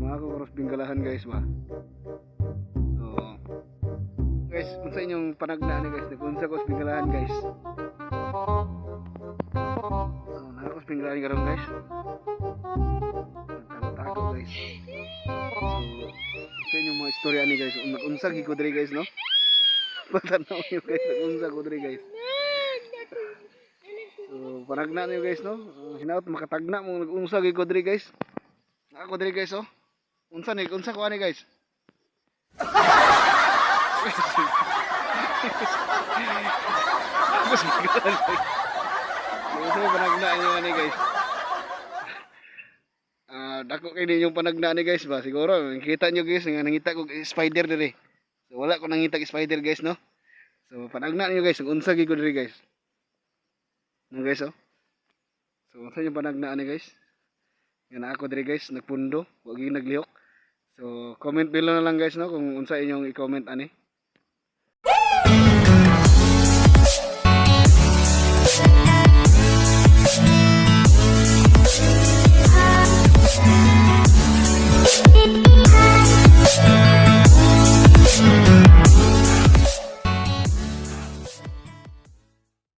Naa ko karon sa Binggalahan, guys, ba. So guys, unsa inyong panagna ni, guys? Nag-unsa ko sa Binggalahan, guys. So naa ko sa Binggalahan karon, guys. Nagtago-tago, guys. So sa inyong mga istorya ni, guys, nag-unsa gyud ko diri, guys, no? Patanaw niyo, guys, nag-unsa ko diri, guys. So panagna niyo, guys, no? Hinaot makatagna mo nag-unsa gyud ko diri, guys. Naa ko diri, guys, oh. Unsa ni unsa ko ani, guys? Mas magalan, guys. So unsa may panagna niyo ani, guys? Ah, dako kay ninyong panagna ni, guys, ba? Siguro kita niyo, guys, nga nangita ko spider diri. So wala ko nangita og spider, guys, no? So panagna niyo, guys, unsa gyud ko diri, guys. No, guys, oh. So unsa yung panagna ani, guys? Nga naa ko diri, guys, nagpundo, wa gyud naglihok. So comment below na lang, guys, no, kung unsa inyong i-comment ani.